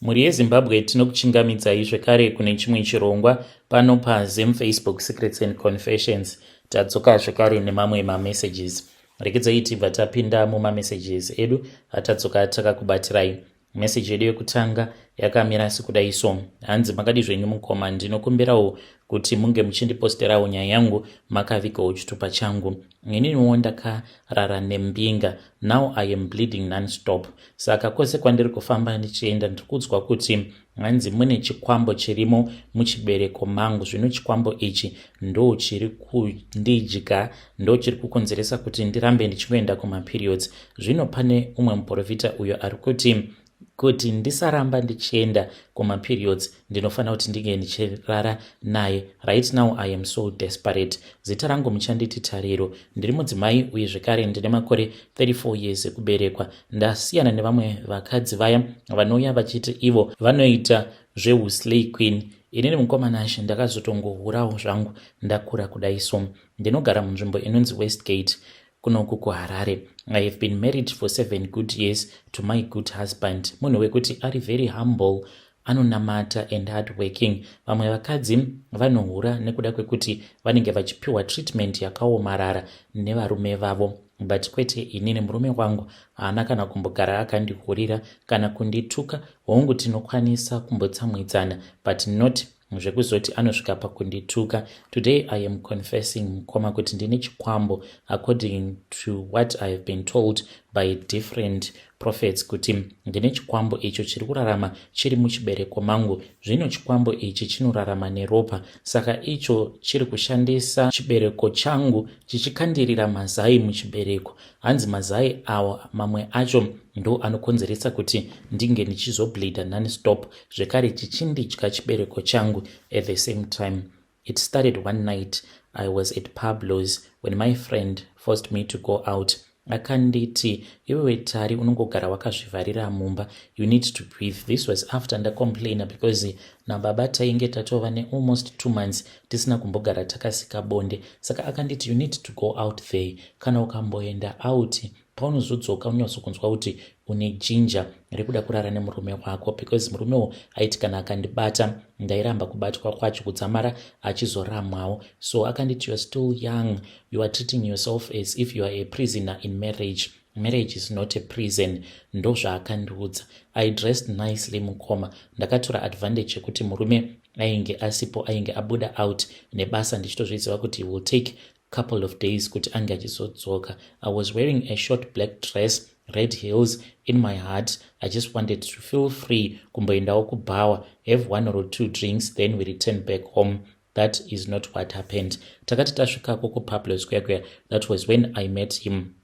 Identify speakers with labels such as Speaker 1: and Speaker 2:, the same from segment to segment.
Speaker 1: Mhuri yeZimbabwe, tinokuchingamidzai zvekare kune chimwe chirongwa pano paZim Facebook Secrets and Confessions. Tadzoka zvekare nemamwe mamessages. Rekedzai tibva tapinda mumamessages edu atadzoka takakubatirai. Meseji yedu yekutanga yakamira sekudai so. Hanzi, "Makadi zvenyu mukoma? Ndinokumbirawo kuti munge muchindiposterawo nyaya yangu makavigawo chitupa changu. Ininiwo ndakarara nembinga. Now I am bleeding nonstop, saka kwose kwandiri kufamba ndichienda ndiri kuudzwa kuti hanzi mune chikwambo chirimo muchibereko mangu. Zvino chikwambo ichi ndo chiri kundidya, ndo chiri kukonzeresa kuti ndirambe ndichingoenda kumaperiods. Zvino pane umwe muprofita uyo ari kuti ndisaramba ndichienda kumaperiods, ndinofanira kuti ndinge ndichirara naye. Right now I am so desperate. Zita rangu muchanditi Tariro. Ndiri mudzimai uye zvekare ndine makore 34 years ekuberekwa. Ndasiyana nevamwe vakadzi vaya vanouya vachiti ivo vanoita zveuslay queen. Inini, mukomanashe, ndakazotongohurawo zvangu ndakura kudai. So ndinogara munzvimbo inonzi Westgate kunoku kuHarare. I have been married for 7 good years to my good husband, munhu wekuti ari very humble, anonamata and hard working. Vamwe vakadzi vanohura nekuda kwekuti vanenge vachipiwa treatment yakaomarara nevarume vavo, but kwete inini. Murume wangu haana kana kumbogara akandihurira kana kundituka. Hongu, tinokwanisa kumbotsamwidzana, but not zvekuzoti anosvika pakundituka. Today I am confessing, mukoma, kuti ndine chikwambo, according to what I have been told by different prophets, kuti ndine chikwambo icho chiri kurarama chiri muchibereko mangu. Zvino chikwambo ichi chinorarama neropa, saka icho chiri kushandisa chibereko changu chichikandirira mazai muchibereko. Hanzi mazai awa mamwe acho ndo anokonzeresa kuti ndinge ndichizobleeda nonstop, zvekare chichindidya chibereko changu at the same time. It started one night. I was at Pablos when my friend forced me to go out. Akanditi, 'Iwewe Tari, unongogara wakazvivharira mumba. You need to breathe.' This was after ndacomplaina because nababa tainge tatova nealmost 2 months tisina kumbogara takasika bonde. Saka akanditi, 'You need to go out there. Kana ukamboenda out, paunozodzoka unyatsokunzwa kuti une jinja rekuda kurara nemurume wako,' because murumewo aiti kana akandibata ndairamba kubatwa kwacho kudzamara achizoramwawo. So akanditi, 'You are still young. You are treating yourself as if you are a prisoner in marriage. Marriage is not a prison.' Ndozvaakandiudza. I dressed nicely, mukoma. Ndakatora advantage yekuti murume ainge asipo, ainge abuda out nebasa, ndichitozviziva kuti he will take couple of days kuti ange achizodzoka. I was wearing a short black dress, red heels. In my heart I just wanted to feel free, kumboendawo kubhawa, have one or two drinks, then we return back home. That is not what happened. Takati tasvikako kuPablo Square, that was when I met him.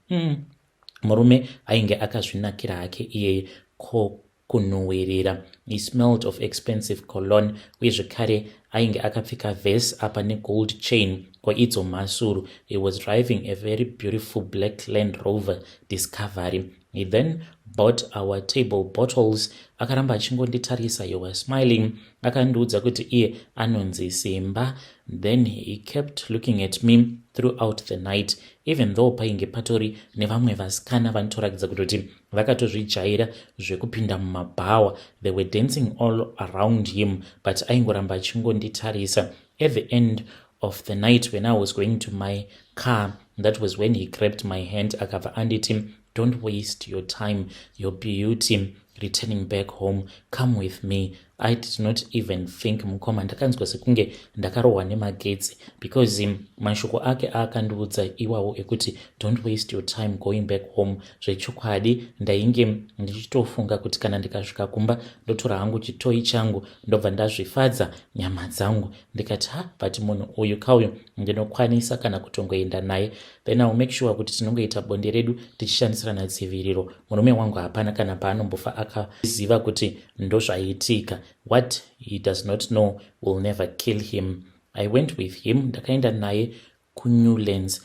Speaker 1: Murume ainge akazvinakira hake iyeye, ko kunhuhwirira. He smelled of expensive cologne, uye zvekare ainge akapfeka vest apa negold chain, kwaidzo mhasuru. He was driving a very beautiful black Land Rover Discovery. He then bought our table bottles. Akaramba achingonditarisa. He was smiling. Akandiudza kuti iye anonzi Simba. Then he kept looking at me throughout the night, even though painge patori nevamwe vasikana vanotoratidza kutoti vakatozvijaira zvekupinda mumabhawa. They were dancing all around him, but aingoramba achingonditarisa. At the end of the night, when I was going to my car, that was when he grabbed my hand, akabva anditi, 'Don't waste your time, your beauty, returning back home. Come with me.' I did not even think, mukoma. Ndakanzwa sekunge ndakarohwa nemagetsi, because mashoko ake aakandiudza iwawo ekuti, 'Don't waste your time going back home,' zvechokwadi ndainge ndichitofunga kuti kana ndikasvika kumba ndotora hangu chitoi changu, ndobva ndazvifadza nyama dzangu. Ndikati, 'Ha, but munhu uyu kauyu ndinokwanisa kana kutongoenda naye. Then I will make sure kuti tinongoita bonde redu tichishandisirana dziviriro. Murume wangu hapana kana paanombofa akaziva kuti ndozvaitika. What he does not know will never kill him.' I went with him. Ndakaenda naye kuNewlands,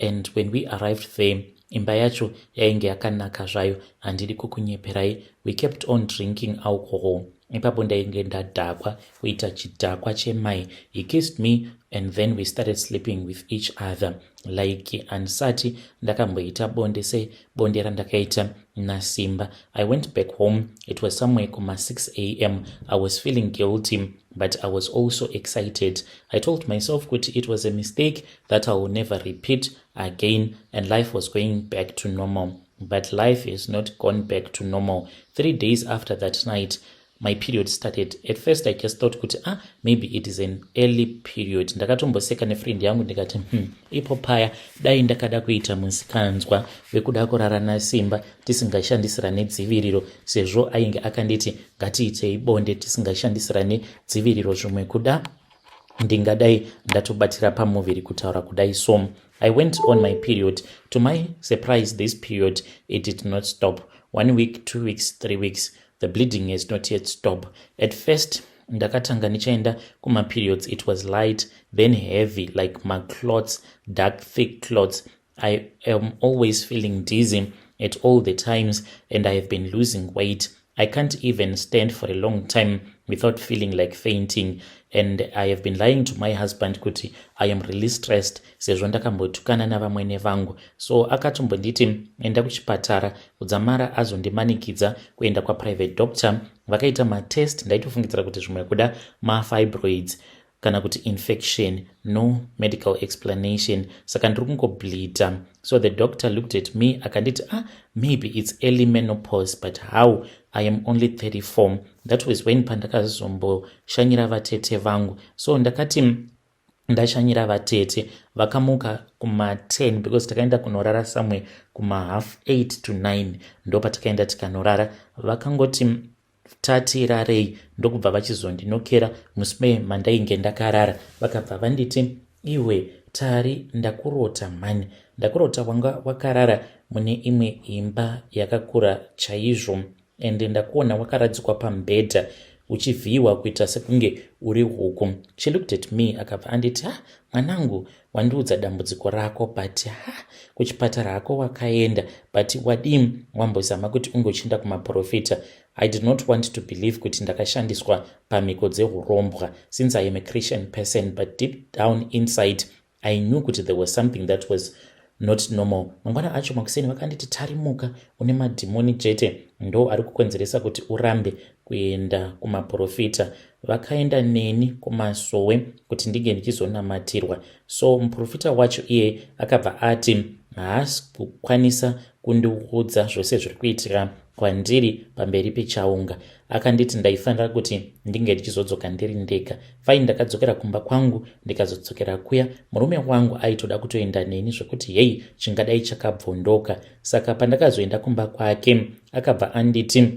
Speaker 1: and when we arrived there, imba yacho yainge yakanaka zvayo, handidi kukunyeperai. We kept on drinking alcohol. Ipapo ndainge ndadhakwa kuita chidhakwa chemai. He kissed me and then we started sleeping with each other like handisati ndakamboita bonde sebonde randakaita. naSimba. I went back home. It was somewhere kuma 6 a.m. I was feeling guilty, but I was also excited. I told myself kuti it was a mistake that I will never repeat again and life was going back to normal. But life is not gone back to normal. 3 days after that night, my period started. At first I just thought kuti, ah, maybe it is an early period. Ndakatomboseka nefriend yangu ndikati, ipo paya dai ndakada kuita musikanzwa wekuda kurara naSimba tisingashandisirane dziviriro, sezvo ainge akanditi ngatiitei bonde tisingashandisirane dziviriro, zvimwe kuda ndingadai ndatobatira pamuviri kutaura kudai." So I went on my period. To my surprise, this period, it did not stop. One week, 2 weeks, 3 weeks, the bleeding has not yet stopped. At first ndakatanga ndichaenda kumaperiods, it was light, then heavy, like maclots, dark, thick clots. I am always feeling dizzy at all the times and I have been losing weight. I can't even stand for a long time without feeling like fainting, and I have been lying to my husband kuti I am really stressed, sezvo ndakambotukana navamwene vangu. So akatombonditi enda kuchipatara. Kudzamara azondimanikidza kuenda kwaprivate doctor, vakaita matest. Ndaitofungidzira kuti zvimwe kuda mafibroids kana kuti infection. No medical explanation. Saka ndiri kungobleeda. So the doctor looked at me akanditi, "Ah, maybe it's early menopause." But how? I am only 34. That was when pandakazomboshanyira vatete vangu. So ndakati ndashanyira vatete, vakamuka kuma10, because takaenda kunorara somewhere kuma half 8 to 9, ndo patakaenda tikanorara. Vakangoti tati rarei, ndokubva vachizondinokera musime mandainge ndakarara. Vakabva vanditi, "Iwe Tari, ndakurota mhani. Ndakurota wanga wakarara mune imwe imba yakakura chaizvo, ende ndakuona wakaradzikwa pamubhedha uchivhiyiwa kuita sekunge uri huku." She looked at me, akabva anditi, "Ha, mwanangu, wandiudza dambudziko rako, but ha, kuchipatara hako wakaenda, but wadii wambozama kuti unge uchienda kumaprofita?" I did not want to believe kuti ndakashandiswa pamhiko dzeurombwa, since I am a Christian person, but deep down inside I knew kuti there was something that was not normal. Mangwana acho makuseni vakanditi, "Tarimuka, une madhimoni chete, ndo ari kukonzeresa kuti urambe kuenda kumaprofita." Vakaenda neni kumasowe kuti ndinge ndichizonamatirwa. So muprofita wacho iye akabva ati haasi kukwanisa kundiudza zvose zviri kuitika kwandiri pamberi pechaunga. Akanditi ndaifanira kuti ndinge ndichizodzoka ndiri ndega. Fine, ndakadzokera kumba kwangu. Ndikazodzokera kuya, murume wangu aitoda kutoenda neni zvekuti hei, chingadai chakabvondoka. Saka pandakazoenda kumba kwake, akabva anditi,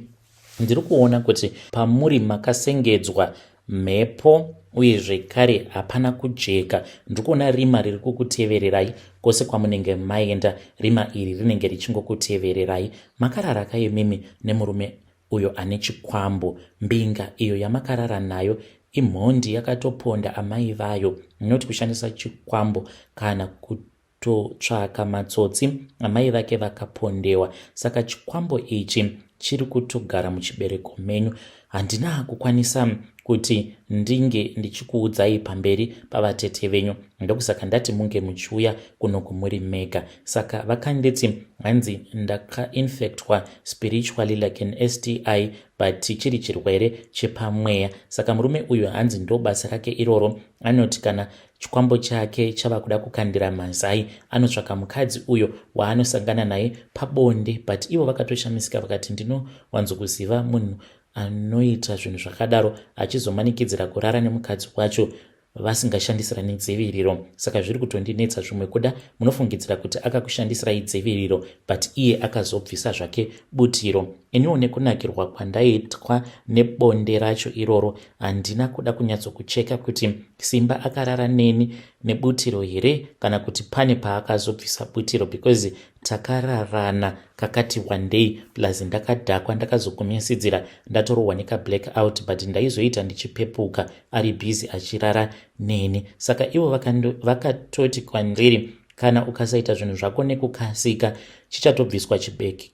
Speaker 1: "Ndiri kuona kuti pamuri makasengedzwa mhepo, uye zvekare hapana kujeka. Ndiri kuona rima riri kukutevererai kwose kwamunenge maenda. Rima iri rinenge richingokutevererai. Makarara kaimimi nemurume uyo ane chikwambo. Mbinga iyo yamakarara nayo imhondi yakatoponda amai vayo, inoti kushandisa chikwambo kana kutotsvaka matsotsi, amai vake vakapondewa. Saka chikwambo ichi chiri kutogara muchibereko menyu. Handina kukwanisa kuti ndinge ndichikuudzai pamberi pavatete venyu, ndokusaka ndati munge muchiuya kunoku muri mega." Saka vakanditi hanzi ndakainfectwa spiritually like an STI, but chiri chirwere chepamweya. Saka murume uyu hanzi ndo basa rake iroro. Anoti kana chikwambo chake chava kuda kukandira mazai, anotsvaka mukadzi uyo waanosangana naye pabonde. But ivo vakatoshamisika, vakati, "Ndinowanzokuziva munhu anoita zvinhu zvakadaro achizomanikidzira kurara nemukadzi wacho vasingashandisirani dziviriro. Saka zviri kutondinetsa. Zvimwe kuda munofungidzira kuti akakushandisirai dziviriro, but iye akazobvisa zvake butiro." Iniwo nekunakirwa kwandaitwa nebonde racho iroro, handina kuda kunyatsokucheka kuti Simba akarara neni nebutiro here kana kuti pane paakazobvisa butiro, because takararana kakati wandei, plus ndakadhakwa. Ndakazogumisidzira ndatorohwa nekablack out, but ndaizoita ndichipepuka ari busy achirara neni. Saka ivo vakatoti kwandiri, "Kana ukasaita zvinhu zvako nekukasika, chichatobviswa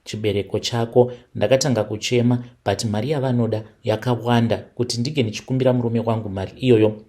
Speaker 1: chibereko chako." Ndakatanga kuchema, but mari yavanoda yakawanda. Kuti ndinge ndichikumbira murume wangu mari iyoyo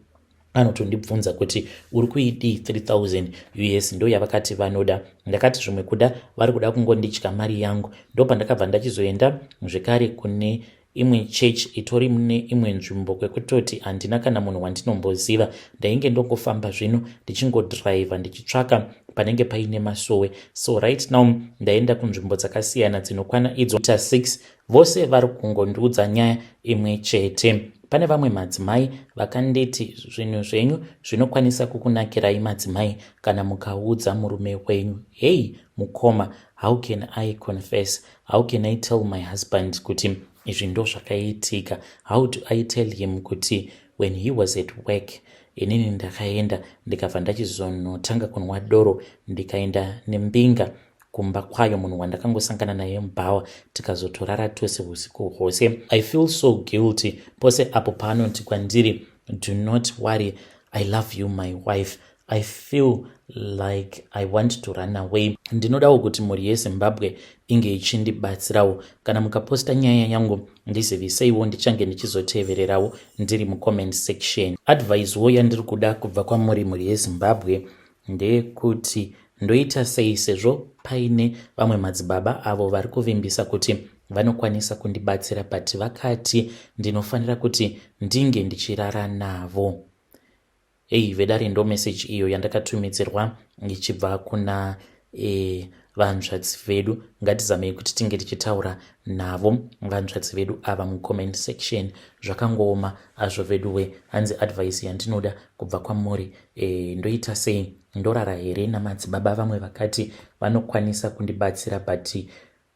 Speaker 1: Anotondibvunza kuti uri kuidii 3000 US, ndo yavakati vanoda. Ndakati zvimwe kuda vari kuda kungondidya mari yangu. Ndopandakabva ndachizoenda zvekare kune imwe chechi itori mune imwe nzvimbo kwekutoti handina kana munhu wandinomboziva. Ndainge ndongofamba zvino ndichingodhiraivha ndichitsvaka panenge paine masowe. So right now ndaenda kunzvimbo dzakasiyana dzinokwana idzo ta 6. Vose vari kungondiudza nyaya imwe chete. Pane vamwe madzimai vakanditi zvinhu zvenyu zvinokwanisa kukunakirai madzimai kana mukaudza murume wenyu. Hei mukoma, how can I confess? How can I tell my husband kuti izvi ndo zvakaitika? How do I tell him kuti when he was at work, inini ndakaenda ndikabva ndachizonotanga kunwa doro, ndikaenda nembinga kumba kwayo, munhu wandakangosangana naye mubhawa, tikazotorara tose usiku hwose? I feel so guilty pose apo paanoti kwandiri, "Do not worry, I love you, my wife." I feel like I want to run away. Ndinodawo kuti mhuri yeZimbabwe inge ichindibatsirawo. Kana mukaposta nyaya yangu, ndiziviseiwo, ndichange ndichizotevererawo ndiri mucomment section. Advicewo yandiri kuda kubva kwamuri, mhuri yeZimbabwe, ndeyekuti ndoita sei, sezvo paine vamwe madzibaba avo vari kuvimbisa kuti vanokwanisa kundibatsira, but vakati ndinofanira kuti ndinge ndichirara navo. Ei vedare, ndo meseji iyo yandakatumidzirwa ichibva kuna vanzvadzi vedu. Ngatizamei kuti tinge tichitaura navo vanzvadzi vedu ava mucomment section. Zvakangooma azvo veduwe. Hanzi advice yandinoda kubva kwamuri, ndoita sei? Ndorara here namadzibaba vamwe vakati vanokwanisa kundibatsira, but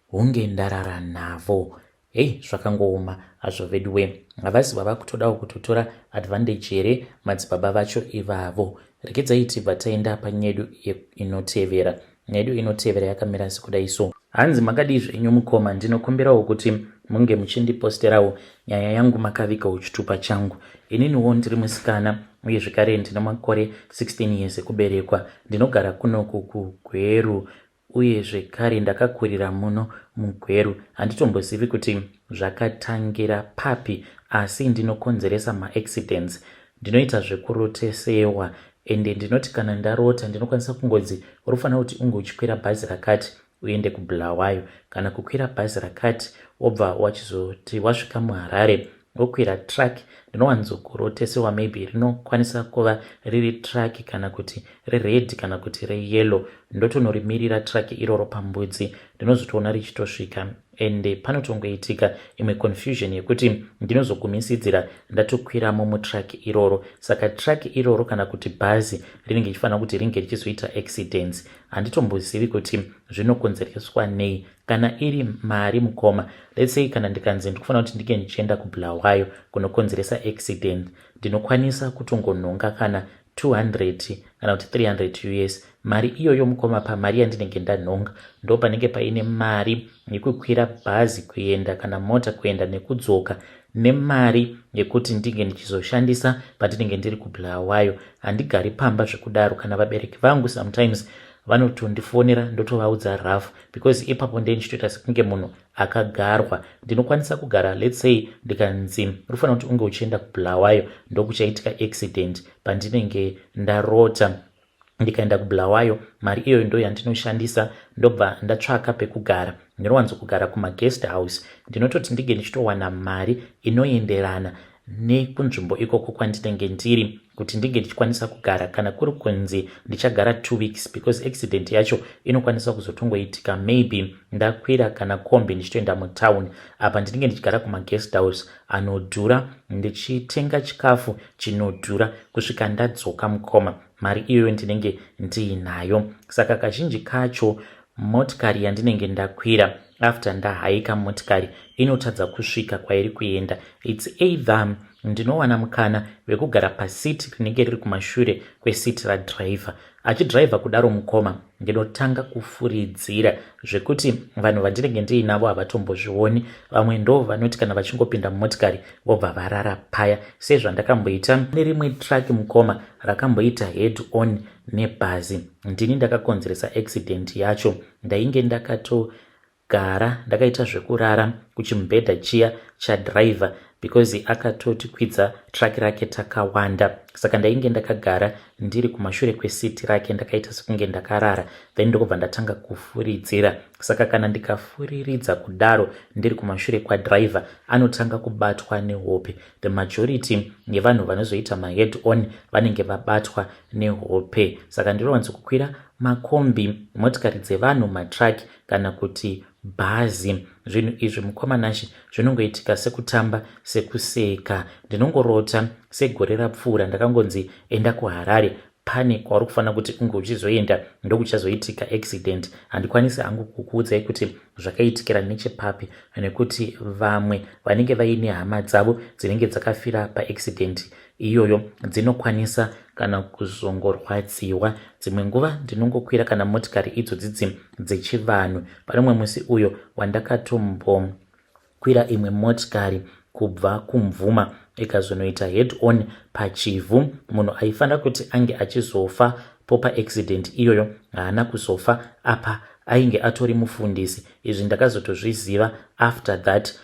Speaker 1: hunge ndarara navo? Hei, zvakangooma hazvo veduwe. Havasi vava kutodawo kutotora advantage here madzibaba vacho ivavo? Regedzai tibva taenda panyedu inotevera. Nyedu inotevera yakamira sekudai so. Hanzi makadii zvenyu mukoma? Ndinokumbirawo kuti munge muchindiposterawo nyaya yangu makavigawo chitupa changu. Ininiwo ndiri musikana uye zvekare ndine makore 16 years ekuberekwa. Ndinogara kunoku kuGweru uye zvekare ndakakurira muno muGweru. Handitombozivi kuti zvakatangira papi, asi ndinokonzeresa maaccidents. Ndinoita zvekurotesewa, ende ndinoti kana ndarota ndinokwanisa kungodzi unofanira kuti unge uchikwira bhazi rakati uende kuBulawayo, kana kukwira bhazi rakati, wobva wachizoti wasvika muHarare wokwira truck. Ndinowanzokurotesewa, maybe rinokwanisa kuva riri truck kana kuti rered kana kuti reyellow. Ndotonorimirira truck iroro pambudzi, ndinozotoona richitosvika, ende panotongoitika imwe confusion yekuti ndinozogumisidzira ndatokwiramo mutruck iroro. Saka truck iroro kana kuti bhazi rinenge richifanira kuti ringe richizoita accidents. Handitombozivi kuti zvinokonzereswa nei. Kana iri mari mukoma, let's say kana ndikanzi ndikufanira kuti ndinge ndichienda kuBulawayo kunokonzeresa accident, ndinokwanisa kutongonhonga kana 200 kana kuti 300 US. Mari iyoyo mukoma, pamari yandinenge ndanhonga ndo panenge paine mari yekukwira bhazi kuenda kana mota kuenda nekudzoka, nemari yekuti ndinge ndichizoshandisa pandinenge ndiri kuBulawayo. Handigari pamba zvekudaro. Kana vabereki vangu sometimes vanotondifonera, ndotovaudza rough, because ipapo ndee ndichitoita sekunge munhu akagarwa. Ndinokwanisa kugara, let's say ndikanzi unofanira kuti unge uchienda kuBulawayo, ndokuchaitika accident pandinenge ndarota. Ndikaenda kuBulawayo, mari iyoyo ndo yandinoshandisa, ndobva ndatsvaka pekugara. Ndinowanzokugara kumaguest house. Ndinototi ndinge ndichitowana mari inoenderana nekunzvimbo ikoko kwandinenge ndiri kuti ndinge ndichikwanisa kugara. Kana kuri kunzi ndichagara 2 weeks, because accident yacho inokwanisa kuzotongoitika maybe ndakwira kana kombi ndichitoenda mutown, apa ndinenge ndichigara kumaguest house anodhura, ndichitenga chikafu chinodhura kusvika ndadzoka mukoma. Mari iyoyo ndinenge ndiinayo. Saka kazhinji kacho motikari yandinenge ndakwira, after ndahaika motikari, inotadza kusvika kwairi kuenda. It's either ndinowana mukana wekugara pasiti rinenge riri kumashure kwesiti radhiraivha achidhiraivha kudaro mukoma, ndinotanga kufuridzira zvekuti vanhu vandinenge ndiinavo havatombozvioni. Vamwe ndo vanoti kana vachingopinda mumotikari vobva varara paya, sezvandakamboita nerimwe truck mukoma rakamboita head on nebhazi. Ndini ndakakonzeresa accident yacho. Ndainge ndakatogara ndakaita zvekurara kuchimubhedha chiya chadhiraivha. Because akatotikwidza truck rake takawanda, saka ndainge ndakagara ndiri kumashure kweseat rake, ndakaita sekunge ndakarara, then ndokubva ndatanga kufuridzira. Saka kana ndikafuriridza kudaro ndiri kumashure kwadriver, anotanga kubatwa nehope. The majority yevanhu vanozoita mahead on vanenge vabatwa nehope. Saka ndinowanzokukwira makombi, motikari dzevanhu, matruck kana kuti bhazi. Zvinhu izvi, mukoma Nashe, zvinongoitika sekutamba, sekuseka. Ndinongorota. Segore rapfuura ndakangonzi, "Enda kuHarare, pane kwauri kufanira kuti unge uchizoenda, ndokuchazoitika accident." Handikwanisi hangu kukuudzai kuti zvakaitikira nechepapi, nekuti vamwe vanenge vaine hama dzavo dzinenge dzakafira paaccident iyoyo dzinokwanisa kana kuzongorwadziwa. Dzimwe nguva ndinongokwira kana motikari idzodzidzi dzechivanhu. Pane mumwe musi uyo wandakatombokwira imwe motikari kubva kuMvuma, ikazonoita head on paChivhu. Munhu aifanira kuti ange achizofa po paaccident iyoyo haana kuzofa. Apa ainge atori mufundisi. Izvi ndakazotozviziva after that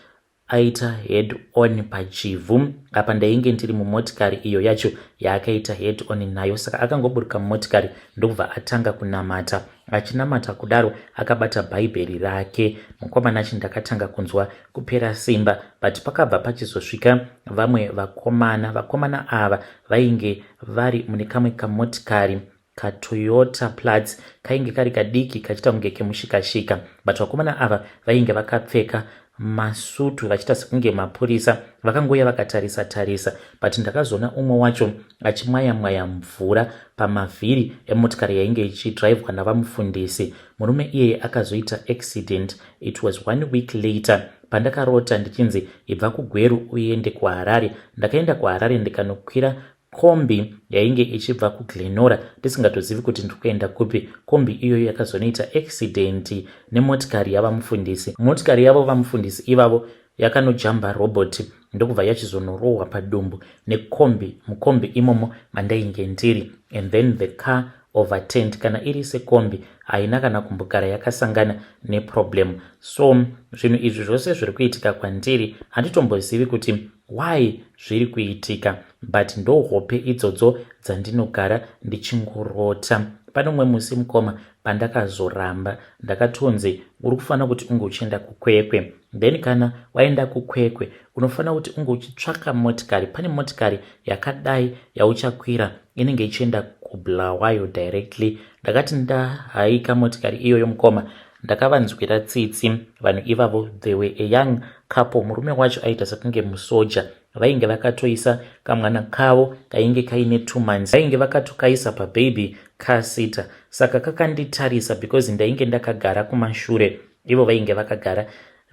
Speaker 1: aita head on paChivhu. Apa ndainge ndiri mumotikari iyo yacho yaakaita head on nayo. Saka akangoburuka mumotikari, ndokubva atanga kunamata. Achinamata kudaro akabata Bhaibheri rake, mukoma Nashe, ndakatanga kunzwa kupera simba. But pakabva pachizosvika vamwe vakomana. Vakomana ava vainge vari mune kamwe kamotikari kaToyota Platz, kainge kari kadiki, kachiita kunge kemushikashika. But vakomana ava vainge vakapfeka masutu, vachiita sekunge mapurisa. Vakangouya vakatarisa tarisa, but ndakazoona umwe wacho achimwaya mwaya mvura pamavhiri emotikari yainge ichidhiraivhwa navamufundisi. Murume iyeye akazoita accident. It was one week later pandakarota ndichinzi, "Ibva kuGweru uende kuHarare." Ndakaenda kuHarare, ndikanokwira kombi yainge ichibva kuGlen Norah, ndisingatozivi kuti ndiri kuenda kupi. Kombi iyoyo yakazonoita accident nemotikari yavamufundisi. Motikari yavo vamufundisi ivavo yakanojamba robot, ndokubva yachizonorohwa padumbu nekombi, mukombi imomo mandainge ndiri, and then the car overturned. Kana iri sekombi, haina kana kumbogara yakasangana neproblem. So zvinhu izvi zvose zviri kuitika kwandiri, handitombozivi kuti why zviri kuitika, but ndo hope idzodzo dzandinogara ndichingorota. Pane umwe musi, mukoma, pandakazoramba. Ndakatonzi, "Uri kufanira kuti unge uchienda kuKwekwe. Then kana waenda kuKwekwe, unofanira kuti unge uchitsvaka motikari. Pane motikari yakadai yauchakwira, inenge ichienda kuBulawayo directly." Ndakati ndahaika motikari iyoyo, mukoma, ndakavanzwira tsitsi vanhu ivavo. They were a young couple. Murume wacho aita sekunge musoja. Vainge vakatoisa kamwana kavo kainge kaine 2 months, vainge vakatokaisa pababy car seat. Saka kakanditarisa because ndainge ndakagara kumashure, ivo vainge vakagara,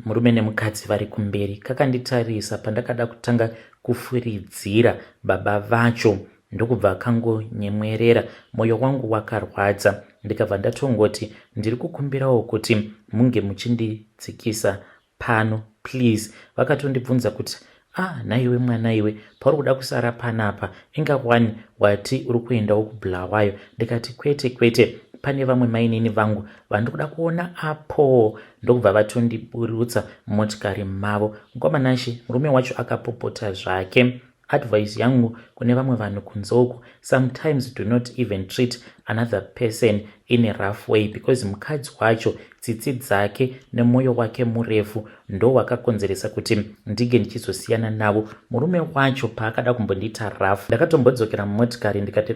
Speaker 1: murume nemukadzi vari kumberi. Kakanditarisa pandakada kutanga kufuridzira baba vacho, ndokubva kangonyemwerera. Mwoyo wangu wakarwadza, ndikabva ndatongoti, "Ndiri kukumbirawo kuti munge muchindidzikisa pano, please." Vakatondibvunza kuti, "Ah, naiwe mwana iwe, pauri kuda kusara panapa, inga wani wati uri kuendawo kuBulawayo?" Ndikati, "Kwete, kwete, pane vamwe mainini vangu vandiri kuda kuona apo." Ndokubva vatondiburutsa mumotikari mavo. Mukoma Nashe, murume wacho akapopota zvake. Advice yangu kune vamwe vanhu kunze uku: sometimes do not even treat another person in a rough way, because mukadzi wacho, tsitsi dzake nemwoyo wake murefu ndo wakakonzeresa kuti ndinge ndichizosiyana navo. Murume wacho paakada kumbondiita rough, ndakatombodzokera mumotikari, ndikati,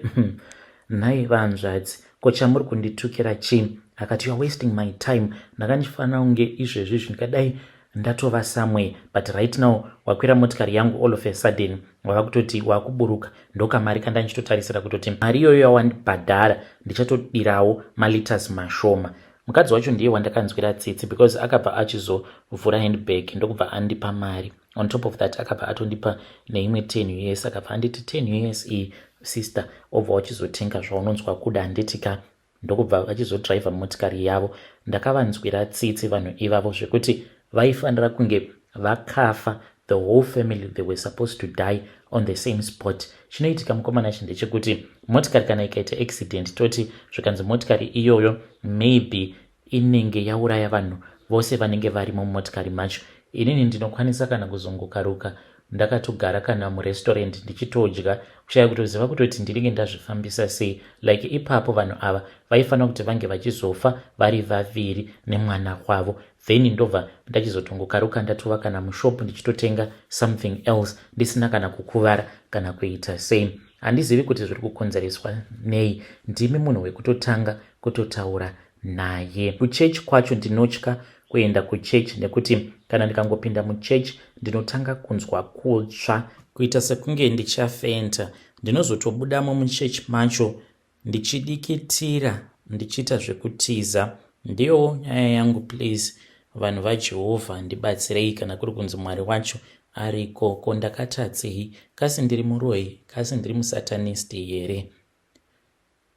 Speaker 1: "Nhai vanzvadzi, ko chamuri kunditukira chii?" Akati, "You are wasting my time. Ndakandifanira kunge izvezvi ndikadai ndatova somewhere, but right now wakwira motikari yangu, all of a sudden wava kutoti wakuburuka. Ndokamari kandandichitotarisira kutoti mari iyoyo yawandibhadhara ndichatodirawo maliters mashoma." Mukadzi wacho ndiye wandakanzwira tsitsi, because akabva achizovhura handbag, ndokubva andipa mari. On top of that, akabva atondipa neimwe 10 US. Akabva anditi, "10 US iyi, sister, obva wachizotenga zvaunonzwa kuda, handitika?" Ndokubva vachizodhiraivha motikari yavo. Ndakavanzwira tsitsi vanhu ivavo zvekuti vaifanira kunge vakafa. The whole family, they were supposed to die on the same spot. Chinoitika, mukoma Nashe, ndechekuti motikari kana ikaita accident, toti zvikanzi motikari iyoyo maybe inenge yauraya vanhu vose vanenge varimo mumotikari macho, inini ndinokwanisa kana kuzongokaruka. Ndakatogara kana murestaurant ndichitodya, kushaya kutoziva kutoti ndinenge ndazvifambisa sei. Like ipapo vanhu ava vaifanira kuti vange vachizofa vari vaviri nemwana wavo, then ndobva ndachizotongokaruka ndatova kana mushop ndichitotenga something else, ndisina kana kukuvara kana kuita sei. Handizivi kuti zviri kukonzereswa nei. Ndimi munhu wekutotanga kutotaura naye. Kuchechi kwacho ndinotya kuenda kuchechi nekuti kana ndikangopinda muchechi ndinotanga kunzwa kutsva, kuita sekunge ndichafenta. Ndinozotobudamo muchechi macho ndichidikitira, ndichiita zvekutiza. Ndiyowo nyaya yangu. Please, vanhu vaJehovha, ndibatsirei. Kana kuri kunzi Mwari wacho ariko, ko ndakatatsei? Kasi ndiri muroi? Kasi ndiri musatanist here?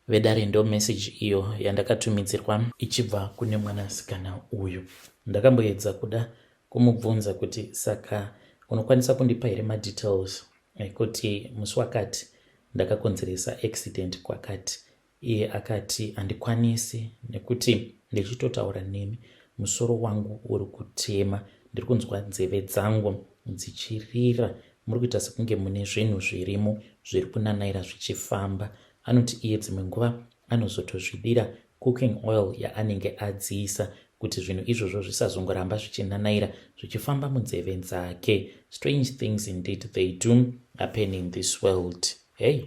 Speaker 1: Vedare, ndo meseji iyo yandakatumidzirwa ichibva kune mwanasikana uyu. Ndakamboedza kuda kumubvunza kuti, "Saka unokwanisa kundipa here madetails ekuti musi wakati ndakakonzeresa accident kwakati?" Iye akati, "Handikwanisi nekuti ndichitotaura nemi musoro wangu uri kutema. Ndiri kunzwa nzeve dzangu dzichirira, muri kuita sekunge mune zvinhu zvirimo zviri kunanaira zvichifamba." Anoti iye dzimwe nguva anozotozvidira cooking oil yaanenge adziisa kuti zvinhu izvozvo zvisazongoramba zvichinanaira zvichifamba munzeve dzake. Strange things indeed, they do happen in this world. Hey.